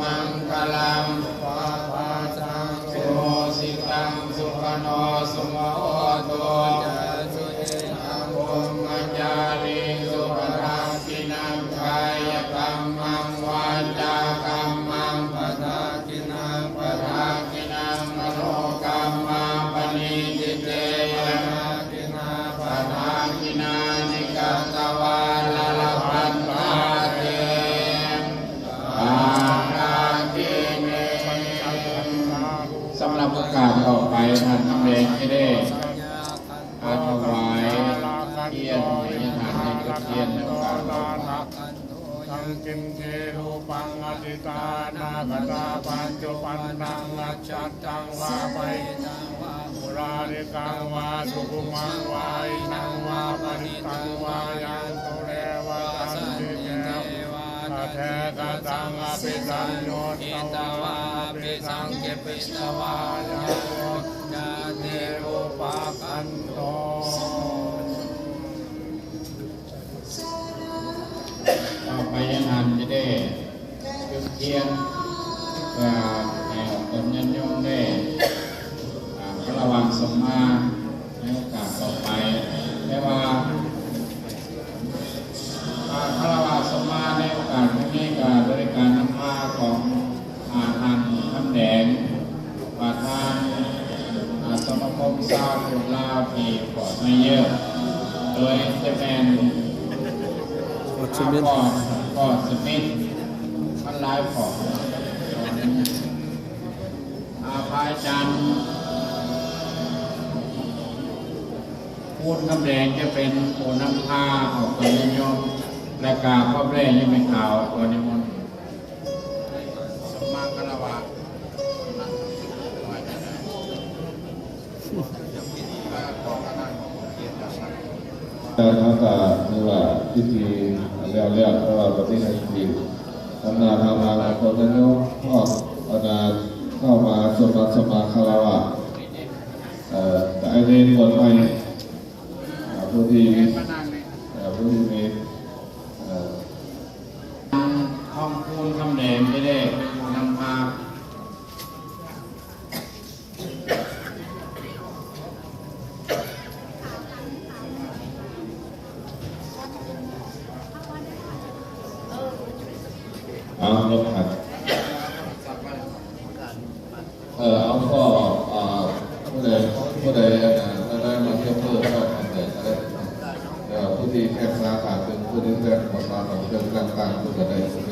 ມັງຄະລັງ ປະພາສັງ ສຸໂຫສິຕັງ ສຸຂະໂນ ສຸຂະໂຫຕຸ ຈາສຸເອຕັງ ບຸມມະຈາລີສຸ ປະທັກ ກິນັງ ກາຍະກັມມັງ ວາຈາກັມມັງ ປະທັກກິນນັງ ປະທັກກິນນັງ ມະໂນກັມມັງ ປະນິທິເຕ ປະທັກກິນາ ປະທັກກິນານິ ກະຕະວາ ລະລະພັນຕາເຕ ສາລາຕິເມ. ສຳລັບໂອກາດຕໍ່ໄປ ທ່ານຄຳແດງຈະໄດ້ ອາ ຖວາຍທຽນໃຫ້ຍາທ່ານ ໃຫ້ຈຸດທຽນໃນໂອກາດຕໍ່ໄປ. ສັງກິນຈີຮູປັງອະທິຕານາຄະຕາ ປັນຈຸປັນນາງ ອັດສະຕັງວາ ປະຫິຕັງວາ ໂອລາລິກັງວາ ສຸຂຸມມັງວາ ຫິນັງວາ ປະນີຕັງວາ ຍັງຕຸເລວະ ສັນຕິເທວາ ຕະເທຄະຕັງ ອະພິສັນຍຸດ ຕະວາ ອະພິສັງກິດ ຕະວາ ຍາໂມ ຈາຕິ ອຸປະກັນໂຕ. ຕໍ່ໄປຍາທ່ານຈະໄດ້ຈຸດທຽນ ເພື່ອໃຫ້ອອກຕົນຍາດໂຍມໄດ້ ອາ ຄາລະວະສົມມາໃນໂອກາດຕໍ່ໄປ. ແຕ່ວ່າ ອາ ຄາລະວະສົມມາໃນໂອກາດຄັ້ງນີ້ ກໍໂດຍການນຳພາຂອງ ອາ ທ່ານຄຳແດງ ປະທານ ອາ ສະມາຄົມຊາວພຸດລາວທີ່ເກາະໄມເຢີ ໂດຍຈະແມ່ນ ເກາະສະມິດ ເກາະສະມິດ ມັນຫຼາຍເກາະ. ອາ ພະອາຈານ ພູນຄຳແດງ ຈະເປັນຜູ້ນຳພາອອກຕົນຍາດໂຍມ ແລະ ກະພອບແລຍາແມ່ຂາວ ຂໍນິມົນ. ແລ້ວເຮົາກໍຖືວ່າພິທີແລ້ວແລ້ວ ເພາະວ່າປະເທດໄທ ອຳນາດທາງມາຂອງຄົນຍາດໂຍມ ພວກບັນດາເຂົ້າມາສົມມາ ສົມມາຄາລະວະ ເອີ ກໍໃຫ້ເນນບວດໃໝ່ ເອີ ຜູ້ທີ່ ເອີ ຜູ້ທີ່ມີ ເອີ ທາງທອງຄູນຄຳແດງຈະໄດ້ເປັນຜູ້ນຳພາ. ເອົາ ລົບຄັນ. ເອີ ເອົາ ກໍ ເອີ ຜູ້ໃດ ຜູ້ໃດ ອັນນັ້ນ ໄດ້ມາເທບເພີ່ມເຂົ້າກັນໄດ້ກໍໄດ້. ເອີ ຜູ້ທີ່ແຂກສາຂາເຄິ່ງ ຜູ້ທີ່ແຂກບໍ່ສາຂາເຄິ່ງ ຕ່າງໆ ຜູ້ກໍໄດ້.